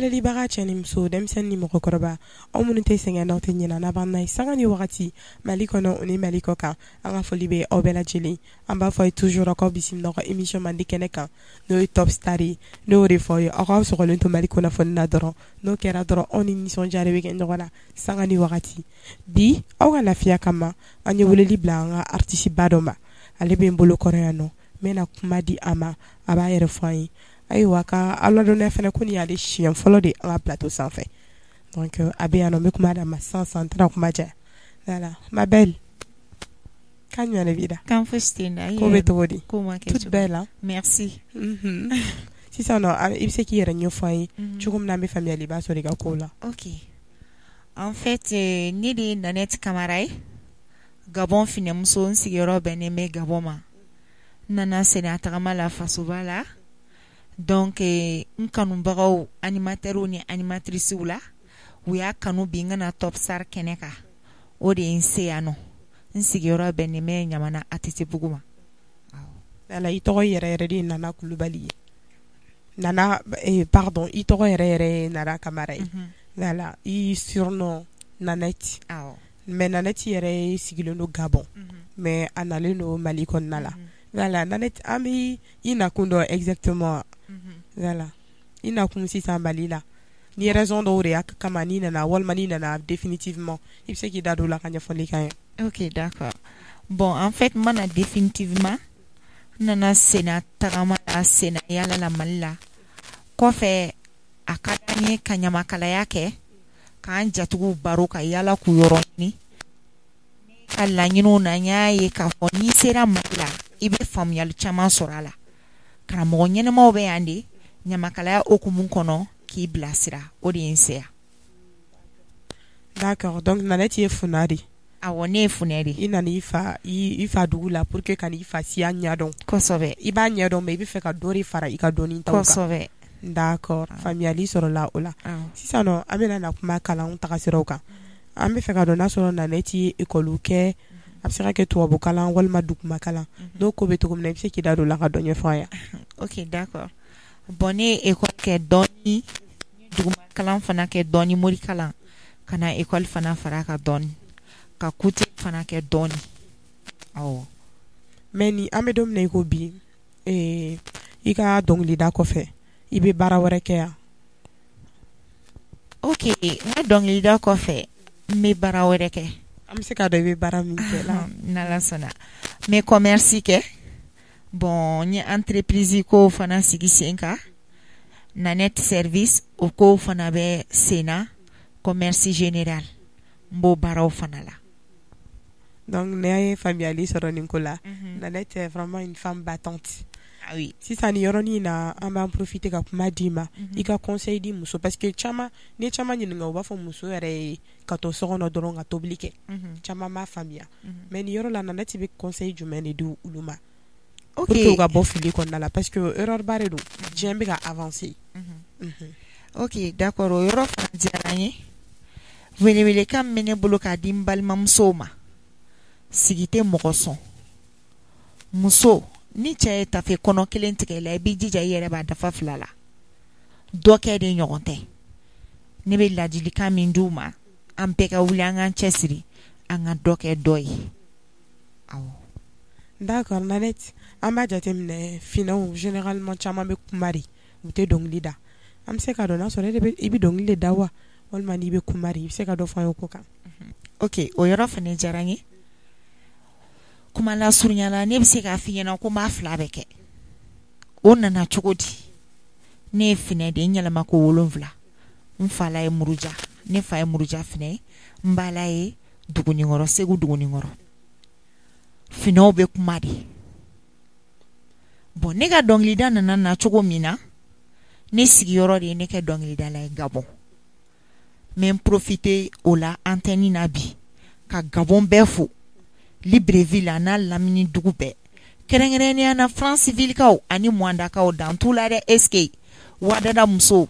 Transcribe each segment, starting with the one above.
Filɛlibaga cɛ ni muso, denmisɛnnin ni mɔgɔkɔrɔba, aw minnu tɛ sɛgɛn, n'aw tɛ ɲinɛ, n'a b'an na ye sanga ni wagati, Mali kɔnɔ ni Mali kɔ kan, an ka foli bɛ aw bɛɛ lajɛlen. An b'a fɔ a ye toujours aw k'aw bisimila aw ka émission mandi kɛnɛ kan, n'o ye Top Star ye. Ne y'o de fɔ aw ye, aw k'aw sɔgɔlen to Mali kunnafoni na dɔrɔn, n'o kɛra dɔrɔn aw ni nisɔndiya de bɛ kɛ ɲɔgɔn na sanga ni wagati. Bi aw ka lafiya kama, an ye weleli bila an ka artiste ba dɔ ma, ale bɛ n bolo kɔrɔ yan nɔ, n bɛna kuma di a ma, a b'a yɛrɛ fɔ an ye. Ayiwa, ka aw ladɔnniya fana ko nin y'ale siɲɛ fɔlɔ de an ka plateau sanfɛ. Donc a bɛ yan nɔ, n bɛ kuma d'a ma sisan sisan, n tɛna kuma caya. Voilà, ma belle, kan jumɛn de b'i da? Kan fosi tɛ n da. Ko bɛ cogo di? Ko ma kɛ. Toute belle hein? Merci. Sisan nɔ, i bɛ se k'i yɛrɛ ɲɛfɔ an ye cogo min na an bɛ faamuyaliba sɔrɔ i ka kow la. Ok. En fait, ne de ye Nanette Kamara ye. Gabon finɛmuso, n sigiyɔrɔ bɛnnen bɛ Gabon ma. N nana senna tagama la fasoba la. Donc n kanubagaw, animateurs ni animatrices la, u y'a kanu bi n ka na Top Star kɛnɛ kan. O de ye n se yan nɔ. N sigiyɔrɔ bɛnnen bɛ Ɲamana ATT bugu ma. Voilà, i tɔgɔ yɛrɛ yɛrɛ de ye Nana Kulubali ye. Nana, pardon, i tɔgɔ yɛrɛ yɛrɛ ye Nana Kamara ye. Voilà, i surnom Nanette. Awɔ. Mais Nanette yɛrɛ sigilen don Gabon. Mais a nalen don Mali kɔnɔna la. Voilà, Nanette, an bɛ i nakun dɔn exactement. Voilà, i nakun sisan Mali la. Ni raison dɔw de y'a kama n'i nana, walima n'i nana définitivement, i bɛ se k'i da don o la ka ɲɛfɔli k'an ye. Ok, d'accord. Bon, en fait, n ma na définitivement. N nana senna tagama la, senna yala la Mali la. Kɔfɛ, a ka d'an ye ka ɲamakalaya kɛ, k'an jatigiw baro, ka yala k'u yɔrɔ ɲini. Ka laɲiniw na, n y'a ye k'a fɔ n'i sera Mali la, i bɛ faamuyali caman sɔrɔ a la. Karamɔgɔ ɲɛnɛmaw bɛ yan de, ɲamakalaya hokumu kɔnɔ, k'i bilasira. O de ye n se yan. D'accord, donc Nanette ye funɛ de ye. Awɔ, ne ye funɛ de ye. I nana i fa dugu la pour que ka n'i fa siya ɲɛdɔn. Kosɛbɛ. I b'a ɲɛdɔn, mais i bɛ fɛ ka dɔ de fara i ka dɔnni taw kan. Kosɛbɛ. D'accord, faamuyali sɔrɔla o la. Awɔ. Sisan nɔ, an bɛna na kuma kalanw tagasiraw kan. An bɛ fɛ ka dɔn n'a sɔrɔ Nanette ye école kɛ, a bɛ se ka kɛ tubabu kalan walima duguma kalan. N'o ko bɛ cogo min na, i bɛ se k'i da don o la ka dɔ ɲɛfɔ an ye. Ok, d'accord. Bon, ne ye école kɛ dɔɔni, duguma kalan fana kɛ dɔɔni, mori kalan, ka na école fana fara kan dɔɔni, ka couture fana kɛ dɔɔni. Awɔ. Mais ni an bɛ don min na i ko bi, i ka dɔnkilida kɔfɛ, i bɛ baara wɛrɛ kɛ yan? Ok, n ka dɔnkilida kɔfɛ, n bɛ baara wɛrɛ kɛ. An bɛ se k'a dɔn i bɛ baara min kɛ la? N'Ala sɔnna. N bɛ commerce kɛ. Bon, n ye entreprise kow fana sigi sen kan. Nanette Service, o kow fana bɛ sen na. Commerce général, n b'o baaraw fana la. Donc ne ye faamuyali sɔrɔ nin ko la. Nanette est vraiment une femme battante. Ah oui. Sisan nin yɔrɔnin in na, an b'an profiter ka kuma d'i ma. I ka conseil di muso, parce que caman, n'i ye caman ɲininka, u b'a fɔ muso yɛrɛ ye ka to so kɔnɔ dɔrɔn ka tobili kɛ. Caman b'a faamuya. Mais nin yɔrɔ la, Nanette bɛ conseil jumɛn de di olu ma? Ok. Pour que u ka bɔ fili kɔnɔna la, parce que erreur ba de don. Diɲɛ bɛ ka avancer. Ok, d'accord, o yɔrɔ fana diyara n ye. Welewelekan min bɛ ne bolo k'a di n balimamusow ma. Sigi tɛ mɔgɔ sɔn. Muso, ni cɛ ye tafe kɔnɔ kelen tigɛ i la, i b'i jija i yɛrɛ b'a dafa fila la. Dɔ kɛ de ɲɔgɔn tɛ. Ne bɛ ladilikan min d'u ma, an bɛɛ ka wuli, an k'an cɛsiri, an ka dɔ kɛ dɔ ye. Awɔ. D'accord, Nanette, an b'a jateminɛ, finɛw généralement caman bɛ kuma de, u tɛ dɔnkili da. An bɛ se k'a dɔn n'a sɔrɔ e de bɛ, i bɛ dɔnkili de da wa, walima n'i bɛ kuma de? I bɛ se ka dɔ fɔ an ye o ko kan? Ok, o yɔrɔ fana diyara n ye. Kuma lasurunya la, ne bɛ se k'a f'i ɲɛna ko n b'a fila bɛɛ kɛ. O nana cogo di? Ne ye finɛ de ye, n yɛlɛma ko 7. N fa la ye muruja, ne fa ye muruja finɛ ye, n ba la ye Duguninkɔrɔ, Segu Duguninkɔrɔ. Finɛw bɛ kuma de. Bon, ne ka dɔnkilida nana na cogo min na, ne sigiyɔrɔ de ye ne kɛ dɔnkilidala ye Gabon. N bɛ n profiter o la antenne na bi ka Gabon bɛɛ fo, Libreville a n'a lamini dugu bɛɛ, kɛrɛnkɛrɛnnenya na Franceville kaw ani Moindakaw, dan t'u la dɛ. Est-ce Wadada musow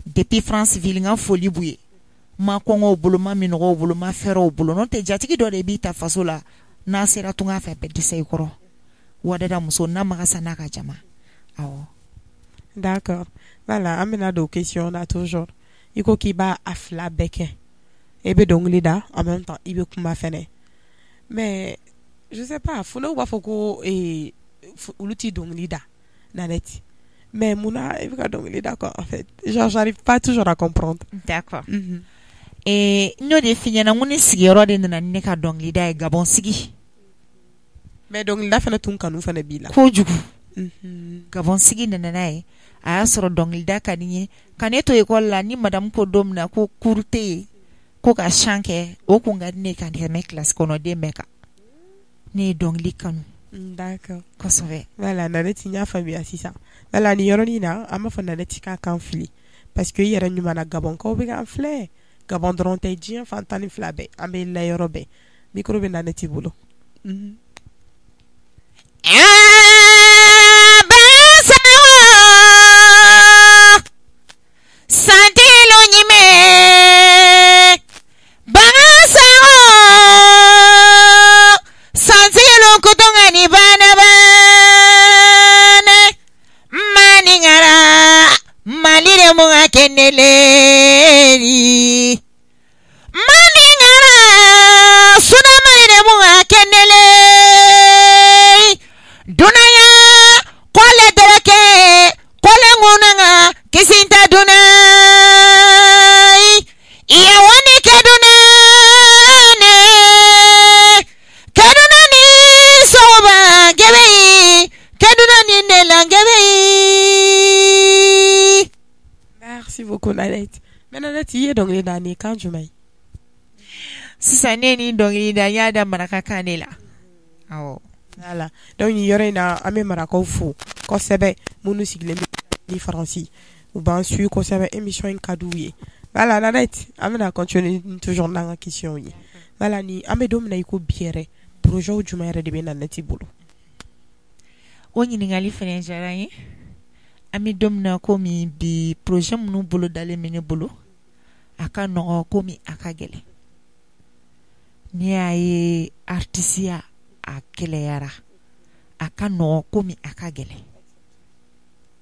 depuis Franceville, n ka foli b'u ye. Ma kɔngɔw bolo, ma minɔgɔw bolo, ma fɛrɛw bolo, n'o tɛ jatigi dɔ de b'i ta faso la, n'a sera tunga fɛ, bɛɛ dɛsɛ i kɔrɔ. Wadada muso n'a magasa n'a ka jama. Awɔ. D'accord. Voilà, an bɛna don question na toujours. I ko k'i b'a a fila bɛɛ kɛ. E bɛ dɔnkili da en même temps i bɛ kuma fɛnɛ. Mais je sais pas, funɛw b'a fɔ ko olu tɛ dɔnkili da Nanette. Mais munna i bɛ ka dɔnkili da quoi en fait. Genre j'arrive pas toujours à comprendre. D'accord. N y'o de f'i ɲɛna, n ko ne sigiyɔrɔ de nana ni ne ka dɔnkilida ye, Gabon sigi. Mais dɔnkilida fana tun kanu fana b'i la. Kojugu. Gabon sigi nana n'a ye. A y'a sɔrɔ dɔnkilida ka di n ye. Ka ne to école la, ni madame ko don min na ko cours tɛ yen, ko ka chant kɛ, o kun ka di ne ye ka tɛmɛ classe kɔnɔden bɛɛ kan. Ne ye dɔnkili kanu. D'accord. Kosɛbɛ. Voilà, Nanette, n y'a faamuya sisan. Voilà, nin yɔrɔnin na an b'a fɔ Nanette k'a kan fili parce que i yɛrɛ ɲuman na Gabɔnkaw bɛ k'an filɛ. Gabɔn dɔrɔn tɛ, diɲɛ fan 12 bɛɛ, an bɛ la yɔrɔ bɛɛ. Micro bɛ Nanette bolo. Santilu ɲimɛ Basago Santilu kutunga ni bana bana Maningara Malire munga kendeleri Maningara Suna malire munga kendeleri Dunaya Kole dereke Kole ngunanga Kisinta dunai Iya wani kadunane Kadunani soba gebei Kadunani nela gebei. Merci beaucoup Nanette. Mais Nanette, i ye dɔnkili da nin kan jumɛn ye? Sisan ne ye nin dɔnkili da, n y'a da marakakan de la. Awɔ. Voilà. Donc nin yɔrɔ in na an bɛ marakaw fo kosɛbɛ, minnu sigilen bɛ ni Faransi. U b'an suit kosɛbɛ, émission in ka d'u ye. Voilà Nanette, an bɛna continuer toujours n'an ka question ye. Voilà, ni an bɛ don min na i ko bi yɛrɛ, projet jumɛn yɛrɛ de bɛ Nanette bolo? O ɲininkali fana diyara n ye. An bɛ don min na komi bi, projet minnu bolo dalen bɛ ne bolo, a ka nɔgɔn komi a ka gɛlɛn. Ne y'a ye artisiya a gɛlɛyara, a ka nɔgɔn komi a ka gɛlɛn.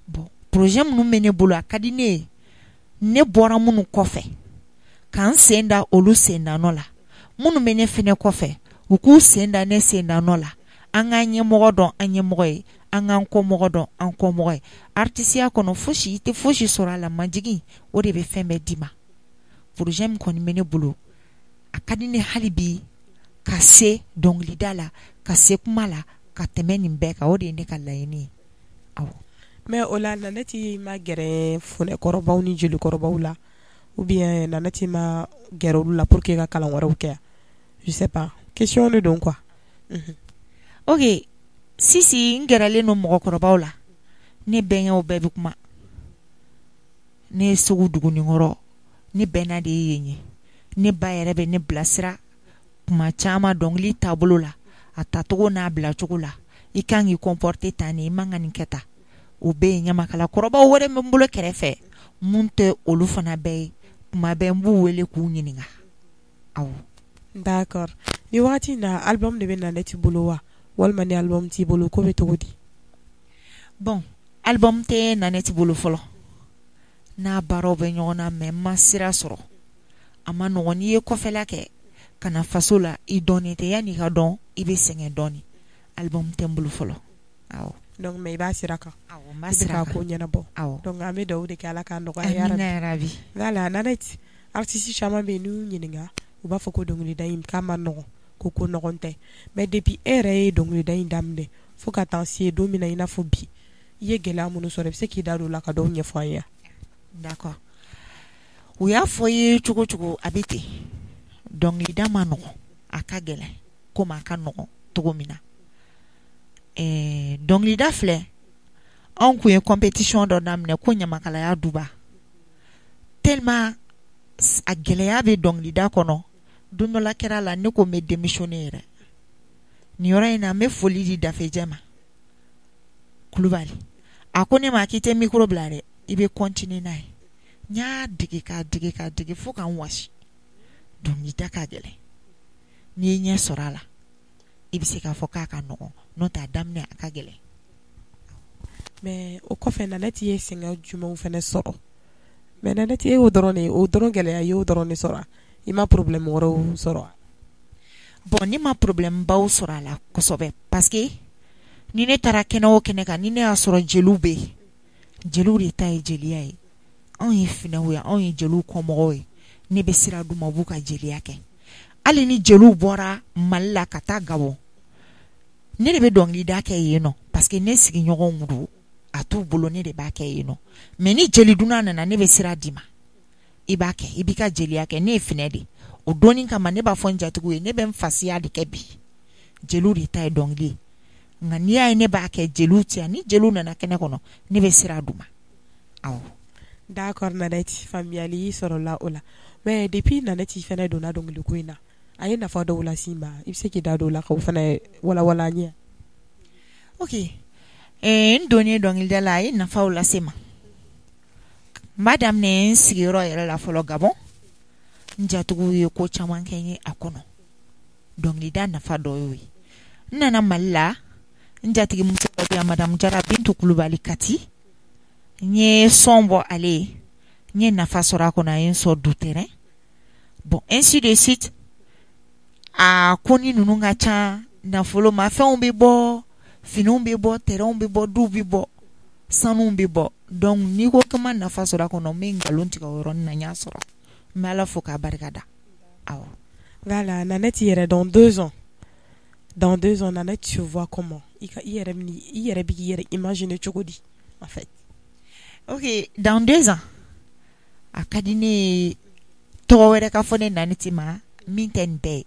Bon, projet minnu bɛ ne bolo, a ka di ne ye ne bɔra minnu kɔfɛ ka n sen da olu sen da nɔ la, minnu bɛ ne fɛnɛ kɔfɛ u k'u sen da ne sen da nɔ la. An k'an ɲɛmɔgɔ dɔn an ɲɛmɔgɔ ye, an k'an kɔmɔgɔ dɔn an kɔmɔgɔ ye. Artisiya kɔnɔ fosi i tɛ fosi sɔrɔ a la, majigin o de bɛ fɛn bɛɛ d'i ma. Projet min kɔni bɛ ne bolo, a ka di ne hali bi ka se dɔnkilida la, ka se kuma la, ka tɛmɛ nin bɛɛ kan, o de ye ne ka laɲini ye. Awɔ. Mais o la Nanette ma gɛrɛ funɛkɔrɔbaw ni jelikɔrɔbaw la, ou bien Nanette ma gɛrɛ olu la pour que ka kalan wɛrɛw kɛ? Je sais pas, question de don quoi. Ok, sisi n gɛrɛlen don mɔgɔkɔrɔbaw la. Ne bɛnkɛw bɛɛ bɛ kuma. Ne ye Segu Duguninkɔrɔ, ne bɛnna de ye yen ye. Ne ba yɛrɛ bɛ ne bilasira kuma caman dɔnkili taabolo la, a tacogo n'a bilacogo la. I kan k'i comporter tan de, i man ka nin kɛ tan. O bɛ yen. Ɲamakalakɔrɔbaw wɛrɛ bɛ n bolo kɛrɛfɛ mun tɛ olu fana bɛɛ ye. Kuma bɛɛ n b'u wele k'u ɲininka. Awɔ. D'accord. Ni wagati in na album de bɛ Nanette bolo wa, walima ni album t'i bolo ko bɛ cogo di? Bon, album tɛ Nanette bolo fɔlɔ. N'a baaraw bɛ ɲɔgɔn na, mais n ma sira sɔrɔ. A ma nɔgɔn, n'i ye kɔfɛla kɛ ka na faso la, i dɔnnen tɛ, yanni i ka dɔn i bɛ sɛgɛn dɔɔni. Album tɛ n bolo fɔlɔ. Awɔ. Donc mais i b'a sira kan. Awɔ, n b'a I bɛ sira k'a kan. ko ɲɛnabɔ. Awɔ. Donc an bɛ dugawu de kɛ Ala k'a nɔgɔya ya rabi. Amina ya rabi. Voilà Nanette, artiste caman bɛ yen n'i y'u ɲininka, u b'a fɔ ko dɔnkilida in k'a ma nɔgɔn, ko nɔgɔn tɛ. Mais depuis e yɛrɛ ye dɔnkilida in daminɛ fo ka taa se don min na i n'a fɔ bi, i ye gɛlɛya minnu sɔrɔ, i bɛ se k'i da don o la ka dɔw ɲɛfɔ an ye? D'accord. U y'a fɔ i ye cogo cogo, a bɛ ten. Dɔnkilida ma nɔgɔn, a ka gɛlɛn komi a ka nɔgɔn cogo min na. Dɔnkilida filɛ, anw kun ye compétition dɔ daminɛ ko ɲamakalaya duba. Tellement a gɛlɛya bɛ dɔnkilida kɔnɔ, don dɔ la kɛra la ne ko n bɛ démissionner yɛrɛ. Nin yɔrɔ in na n bɛ foli di Dafejɛ ma, Kulubali. A ko ne ma k'i tɛ micro bila dɛ, i bɛ continuer n'a ye. N y'a dege k'a dege k'a dege fo ka n wasi. Dɔnkilida ka gɛlɛn. N'i ye ɲɛ sɔrɔ a la, i bɛ se k'a fɔ k'a ka nɔgɔn, n'o tɛ a daminɛ a ka gɛlɛn. Mais o kɔfɛ, Nanɛti ye sɛgɛn jumɛnw fana sɔrɔ? Mais Nanɛti, e y'o dɔrɔn de, o dɔrɔn gɛlɛya i y'o dɔrɔn de sɔrɔ, i ma problème wɛrɛw sɔrɔ? Bon, ne ma problème baw sɔrɔ a la kosɛbɛ, parce que ni ne taara kɛnɛ o kɛnɛ kan, ni ne y'a sɔrɔ jeliw bɛ yen, jeliw de ta ye jeliya ye. Anw ye finɛw ye, anw ye jeliw kɔmɔgɔw ye. Ne bɛ sira d'u ma, u b'u ka jeliya kɛ. Hali ni jeliw bɔra Mali la ka taa Gabon, ne de bɛ dɔnkilida kɛ yen nɔ, parce que ne sigiɲɔgɔnw don, a t'u bolo, ne de b'a kɛ yen nɔ. Mais ni jeli dunan nana, ne bɛ sira d'i ma, i b'a kɛ, i b'i ka jeliya kɛ. Ne ye finɛ de, o dɔnni kama ne b'a fɔ n jatigiw ye, ne bɛ n fasiya de kɛ bi. Jeliw de ta ye dɔnkili ye, nka n'i y'a ye ne b'a kɛ, jeliw tɛ yan. Ni jeliw nana kɛnɛ kɔnɔ, ne bɛ sira d'u ma, awɔ. D'accord Nanɛti, faamuyali sɔrɔla o la. Mais depuis Nanɛti fɛnɛ donna dɔnkiliko in na, a ye nafa dɔw las'i ma, i bɛ se k'i da don o la k'o fana walawala an ye? Ok, n donnen dɔnkilida la, a ye nafaw lase ma. N b'a daminɛ n sigiyɔrɔ yɛrɛ la fɔlɔ, Gabon. N jatigiw ye ko caman kɛ n ye a kɔnɔ. Dɔnkilida nafa dɔ y'o ye. N nana Mali la, n jatigimuso dɔ bɛ yan, Madame Jara Bintu Kulubali Kati. N ye son bɔ ale ye, n ye nafa sɔrɔ a kɔnɔ, a ye n sɔn du terrain. Bon, ainsi de suite. A ko ni ninnu ka ca, nafolo mafɛnw bɛ bɔ, finiw bɛ bɔ, terrainw bɛ bɔ, duw bɛ bɔ, sanuw bɛ bɔ. Donc n'i ko k'i ma nafa sɔrɔ a kɔnɔ, n bɛ nkalon tigɛ o yɔrɔnin na. N y'a sɔrɔ, n bɛ Ala fo k'a barika da, awɔ. Voilà, Nanɛti yɛrɛ, dans 2 ans, dans 2 ans, Nanɛti se voit comment? I ka i yɛrɛ i yɛrɛ bɛ k'i yɛrɛ imaginer cogo di en fait? Ok, dans 2 ans, a ka di ne ye tɔgɔ wɛrɛ ka fɔ ne Nanɛti ma min tɛ nin bɛɛ ye.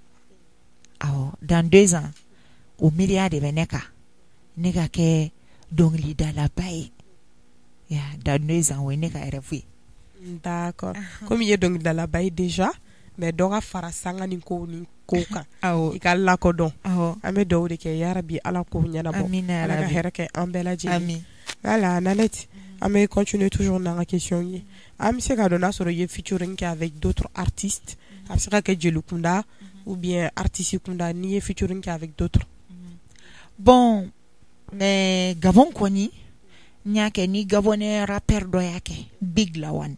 Awɔ, dans 2 ans, o miiriya de bɛ ne kan, ne ka kɛ dɔnkilidalaba ye. Ya, dans 2 ans, o ye ne ka rêve ye. D'accord, komi i ye dɔnkilidalaba ye déjà, mais dɔ ka fara sanga ni kow ni kow kan, i ka lakodɔn. An bɛ dugawu de kɛ, yarabi Ala k'o ɲɛnabɔ, Ala ka hɛrɛ kɛ an bɛɛ lajɛlen. Amin. Voilà Nanɛti, an bɛ continuer toujours n'an ka question ye. An bɛ se k'a dɔn n'a sɔrɔ i ye featuring kɛ avec d'autres artistes, a bɛ se ka kɛ jeli kunda ou bien artiste kunda, n'i ye featuring kɛ avec d'autres? Bon, mais Gabon kɔni, n y'a kɛ ni Gabonais rappeur dɔ y'a kɛ, Big Lawan,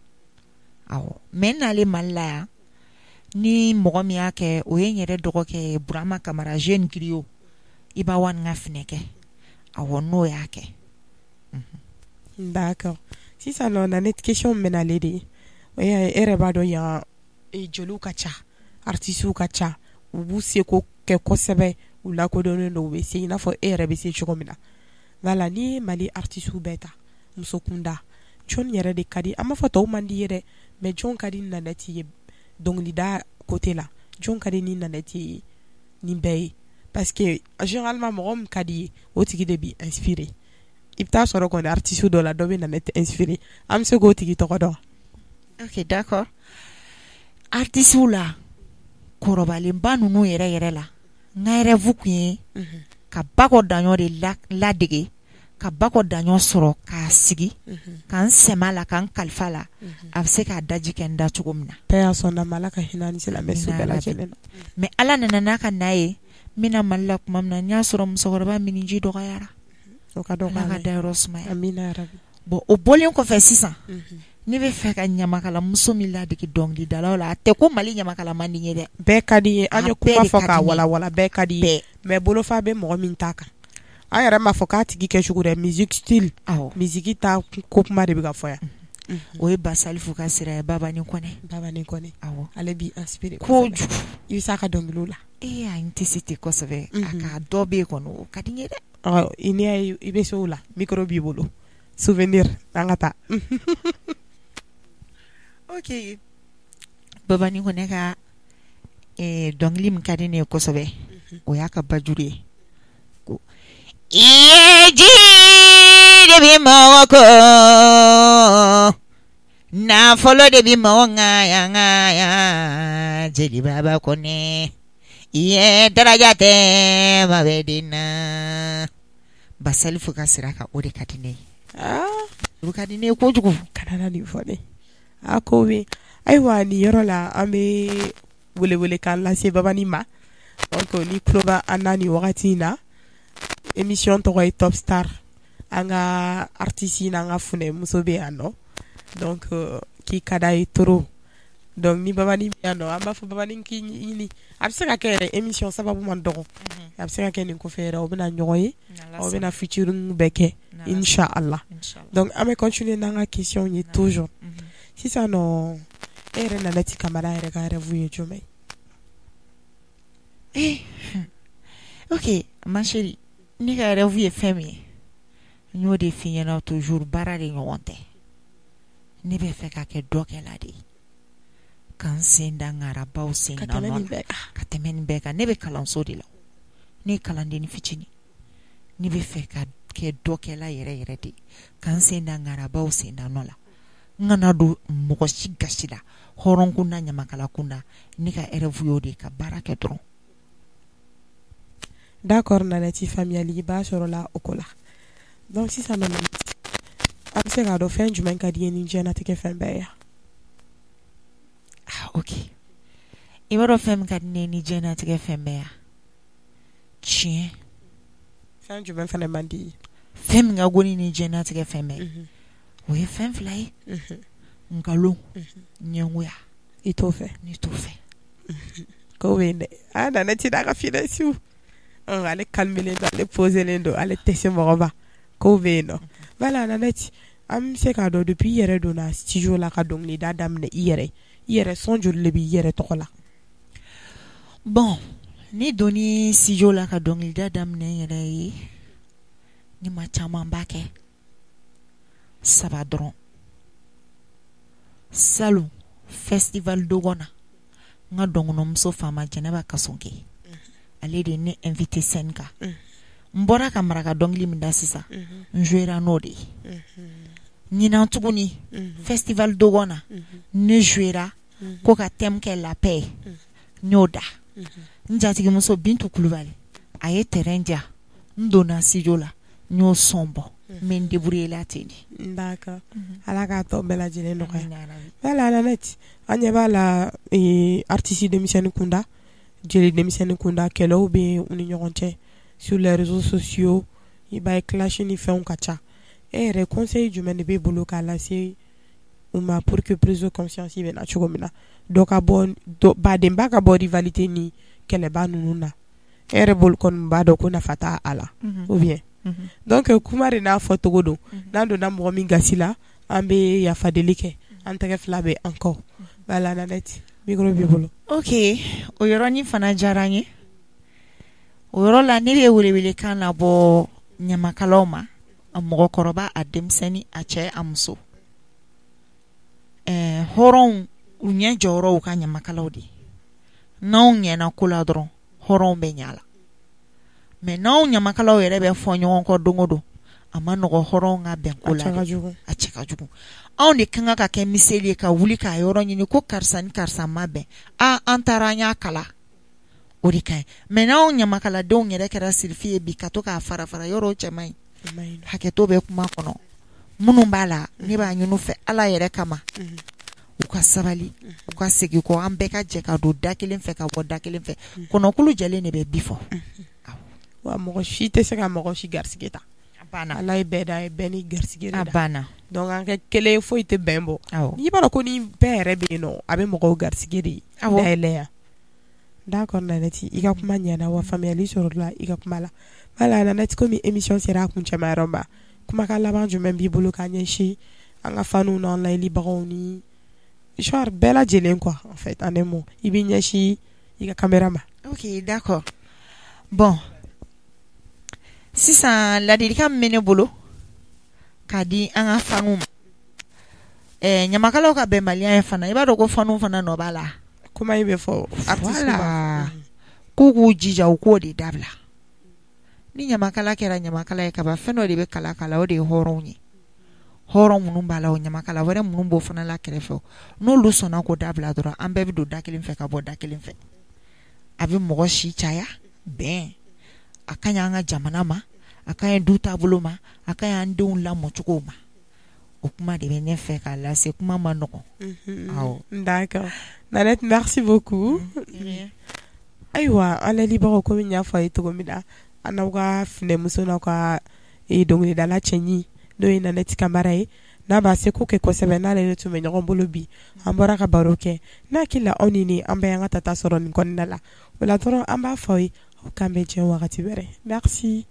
awɔ. Mais n nalen Mali la yan, ni mɔgɔ min y'a kɛ, o ye n yɛrɛ dɔgɔkɛ ye, Burama Kamara, jeune griot, Iba One ka finɛkɛ, awɔ, n'o y'a kɛ. D'accord, sisan nɔ Nanɛti, question min bɛ nalen de, e yɛrɛ b'a dɔn yan jeliw ka ca, artistes ka ca, u b'u seko kɛ kosɛbɛ, u lakodɔnnen don, u bɛ se i n'a fɔ e yɛrɛ bɛ se cogo min na. Voilà, n'i ye Mali artistes bɛɛ ta, muso kunda, jɔn yɛrɛ de ka di? An b'a fɔ tɔw man di ye dɛ, mais jɔn ka di Nanɛti ye dɔnkilida côté la? Jɔn ka di ni Nanɛti ye nin bɛɛ ye? Parce que généralement, mɔgɔ min ka di ye, o tigi de b'i inspirer. I bɛ taa sɔrɔ kɔni artiste dɔ la, dɔ bɛ Nanɛti inspirer, an bɛ se k'o tigi tɔgɔ dɔn? Ok, d'accord, artistes la, kɔrɔbalenba ninnu yɛrɛ yɛrɛ la, n ka rêve kun ye ka Bakɔ Daɲɔ de ladege, ka Bakɔ Daɲɔ sɔrɔ k'a sigi, ka n sɛmɛ a la, ka n kalifa la, a bɛ se k'a daji kɛ n da cogo min na. Paix à son âme, Ala ka hinɛ ni silamɛ su bɛɛ lajɛlen na. Mais Ala nana n'a ka na ye, n bɛna Mali la tuma min na, n y'a sɔrɔ musokɔrɔba miniji dɔgɔyara. O ka dɔgɔ. Ala ka dayɔrɔ sumaya. Amina yarabi. Bon, o bɔlen kɔfɛ sisan, ne bɛ fɛ ka ɲamakalamuso min ladege dɔnkilidalaw la, a tɛ ko Mali ɲamakala man di n ye dɛ. Bɛɛ ka di ye, an ye A bɛɛ kuma de fɔ ka k'a di n ye. walawala, bɛɛ ka di ye. Bɛɛ. Mais bolofa bɛ mɔgɔ min ta kan, an yɛrɛ m'a fɔ k'a tigi kɛ cogo dɛ, musique style, musique ta ko kuma de bɛ ka fɔ yan. O ye Basalifu ka sira ye, Babani Kɔnɛ. Babani Kɔnɛ. Awɔ. Ale b'i inspiré? Kojugu. I bɛ s'a ka dɔnkiliw la? Ee, a n tɛ se ten kosɛbɛ. A ka dɔ bɛ yen kɔni, o ka di n ye dɛ. Ɔ, i n'i y'a ye i bɛ se o la, micro b'i bolo, souvenir, an ka taa. Ok, Babani Kɔnɛ ka dɔnkili min ka di ne ye kosɛbɛ, o y'a ka bajuru ye ko i ye ji de bɛ mɔgɔ ko, nafolo de bɛ mɔgɔ ŋaya ŋaya. Jeli Baba Kɔnɛ, i ye daraja tɛ ma bɛ den na. Basalifu ka sira kan, o de ka di ne ye. O ka di ne ye kojugu. Kana na nin fɔ ne a ko bɛ. Ayiwa, nin yɔrɔ la, an bɛ welewelekan lase Babani ma. Donc ni tulo bɛ an na nin wagati in na, émission tɔgɔ ye Top Star. An ka artiste n'an ka funɛmuso bɛ yan nɔ, donc k'i ka d'a ye trop. Donc ni Babani bɛ yan nɔ, an b'a fɔ Babani k'i ɲini, a bɛ se ka kɛ yɛrɛ émission sababu man dɔgɔ, a bɛ se ka kɛ nin kɔfɛ yɛrɛ, aw bɛna ɲɔgɔn ye, aw bɛna featuring bɛɛ kɛ inchallah. Donc an bɛ continuer n'an ka question ye toujours. Sisan nɔ, e yɛrɛ Nanɛti Kamara yɛrɛ ka rêve ye jumɛn ye? Ok ma chérie, ne ka rêve ye fɛn min ye, n y'o de f'i ɲɛna toujours, baara de ɲɔgɔn tɛ. Ne bɛ fɛ ka kɛ dɔkɛla de ye, ka n sen da ŋarabaw sen ka tɛmɛ nin bɛɛ kan. Ka tɛmɛ nin bɛɛ kan. Ne bɛ kalanso de la, ne ye kalanden fitinin. Ne bɛ fɛ ka kɛ dɔkɛla yɛrɛ yɛrɛ de, ka n sen da ŋarabaw sen da nɔ la, n kana don mɔgɔ si gasi la, hɔrɔn kunda, ɲamakala kunda. Ne ka rêve y'o de ye, ka baara kɛ dɔrɔn. D'accord Nanɛti, faamuyali b'a sɔrɔ la o ko la. Donc sisan nɔ, an bɛ se k'a dɔn fɛn jumɛn ka di ye ni diɲɛlatigɛ fɛn bɛɛ ye? Ah ok, i b'a dɔn fɛn min ka di ne ye ni diɲɛlatigɛ fɛn bɛɛ ye? Tiɲɛ. Fɛn jumɛn fana man di ye? Fɛn min ka go ni diɲɛlatigɛ fɛn bɛɛ ye, o ye fɛn fila ye: nkalon, ɲɛngoya. I t'o fɛ? Ne t'o fɛ. Ko bɛ yen dɛ. Ah, Nanɛti n'a ka finesse, ale calmelen don, ale poselen don, ale tɛ se mɔgɔ ma, ko bɛ yen nɔ. Voilà Nanɛti, an bɛ se k'a dɔn depuis i yɛrɛ donna studio la ka dɔnkilida daminɛ, i yɛrɛ son joli de b'i yɛrɛ tɔgɔ la? Bon, ne donni studio la ka dɔnkilida daminɛ n yɛrɛ ye, ne ma camanba kɛ, saba dɔrɔn. Salon, festival Dogon na, n ka dɔnkɔnɔmuso faama Jɛnɛba Kasɔnke, ale de ye ne invité scène kan. N bɔra ka maraka dɔnkili min da sisan, n jouera n'o de ye. Ɲinan tuguni, festival Dogon na, ne jouera ko ka thème kɛ la paix, n y'o da. N jatigimuso Bintu Kulubali, a ye terrain di yan, n donna studio la, n y'o son bɔ, n bɛ n débrouiller la ten de. D'accord, Ala k'a tɔ bɛɛ lajɛlen nɔgɔya. Voilà Nanɛti, an ɲɛ b'a la, artiste denmisɛnnin kunda, jeli denmisɛnnin kunda, kɛlɛw bɛ u ni ɲɔgɔn cɛ sur les réseaux sociaux, i b'a ye clash ni fɛnw ka ca. E yɛrɛ, conseil jumɛn de b'e bolo k'a lase u ma pour que prise de conscience bɛ na cogo min na, dɔ ka bɔ badenba ka bɔ rivalité ni kɛlɛba ninnu na? E yɛrɛ bolo kɔni b'a dɔn ko nafa t'a a la, ou bien? Donc kuma de n'a fɔ cogo don, n'an donna mɔgɔ min gasi la, an bɛ yafa deli kɛ, an tɛgɛ fila bɛ an kɔ. Voilà Nanɛti, micro b'i bolo. Ok, o yɔrɔnin fana diyara n ye. O yɔrɔ la, ne bɛ welewelekan labɔ ɲamakalaw ma, a mɔgɔkɔrɔba, a denmisɛnnin, a cɛ, a muso. Hɔrɔnw u ɲɛ jɔyɔrɔ u ka ɲamakalaw de. N'anw ɲɛna ko la dɔrɔn, hɔrɔnw bɛ ɲɛ a la. Mais n'anw ɲamakalaw yɛrɛ bɛ fɔ ɲɔgɔn kɔ don o don, a ma nɔgɔ hɔrɔnw ka bɛn ko la. A cɛ ka jugu. Anw de kan ka kɛ miseli ye ka wuli k'a yɔrɔ ɲini ko karisa ni karisa ma bɛn, a an taara an y'a kala, o de ka ɲi. Mais n'anw ɲamakaladenw yɛrɛ kɛra sirifi ye bi ka to k'a fara fara yɔrɔ, cɛ man ɲi. Hakɛto bɛ kuma kɔnɔ. Minnu b'a la, ne b'a ɲini fɛ Ala yɛrɛ kama, u ka sabali, u ka segin kɔ, an bɛɛ ka jɛ ka don da kelen fɛ ka bɔ da kelen fɛ. Kɔnɔkulu jɛlen de bɛ bi fɔ. Wa mɔgɔ si tɛ se ka mɔgɔ si garisɛgɛ ta. Ala ye bɛɛ da ye, bɛɛ ni garisɛgɛ. A banna. Donc an kɛ kelen, foyi tɛ bɛn bɔ. N'i b'a dɔn ko ni bɛɛ yɛrɛ bɛ yen nɔ, a bɛ mɔgɔw garisɛgɛ de ye dayɛlɛ yan. D'accord Nanɛti, i ka kuma ɲɛna wa faamuyali sɔrɔla i ka kuma la. Voilà Nanɛti, komi émission sera a kuncɛma yɔrɔ ma, kumakan laban jumɛn b'i bolo k'a ɲɛsin an ka faniw n'an layɛlibagaw ni genre bɛɛ lajɛlen quoi? En fait, en un mot, i b'i ɲɛsin i ka caméra ma. Ok, d'accord. Bon, sisan ladilikan min bɛ ne bolo k'a di an ka faniw ma, ɲamakalaw ka bɛnbaliya ye fana, i b'a dɔn ko faniw fana nɔ b'a la. Kuma in bɛ fɔ. Voilà, k'u k'u jija u k'o de dabila. Ni ɲamakala kɛra ɲamakala ye kaban, fɛn dɔ de bɛ kala kala, o de ye hɔrɔnw ye. Hɔrɔn minnu b'a la, o ɲamakala wɛrɛ minnu b'o fana la kɛrɛfɛ, n'olu sɔnna k'o dabila dɔrɔn, an bɛɛ bɛ don da kelen fɛ ka bɔ da kelen fɛ. A bɛ mɔgɔ si caya bɛn, a ka ɲi an ka jamana ma, a ka ɲi du taabolo ma, a ka ɲi an denw lamɔcogo ma. O kuma de bɛ ne fɛ k'a lase, kuma ma nɔgɔn. Awɔ. D'accord Nanette, merci beaucoup. Ayiwa, an layɛlibagaw, komi n y'a fɔ a ye cogo min na, an n'aw ka finɛmuso n'aw ka Dɔnkilidala cɛɲi n'o ye Nanɛti Kamara ye, n'a b'a seko kɛ kosɛbɛ, n'ale de tun bɛ ɲɔgɔn bolo bi, an bɔra ka baro kɛ, n'a hakili la aw ni ne an bɛɛ y'an ka tata sɔrɔ nin kɔnɔna la. O la dɔrɔn an b'a fɔ aw ye aw k'an bɛn diɲɛ wagati wɛrɛ, merci.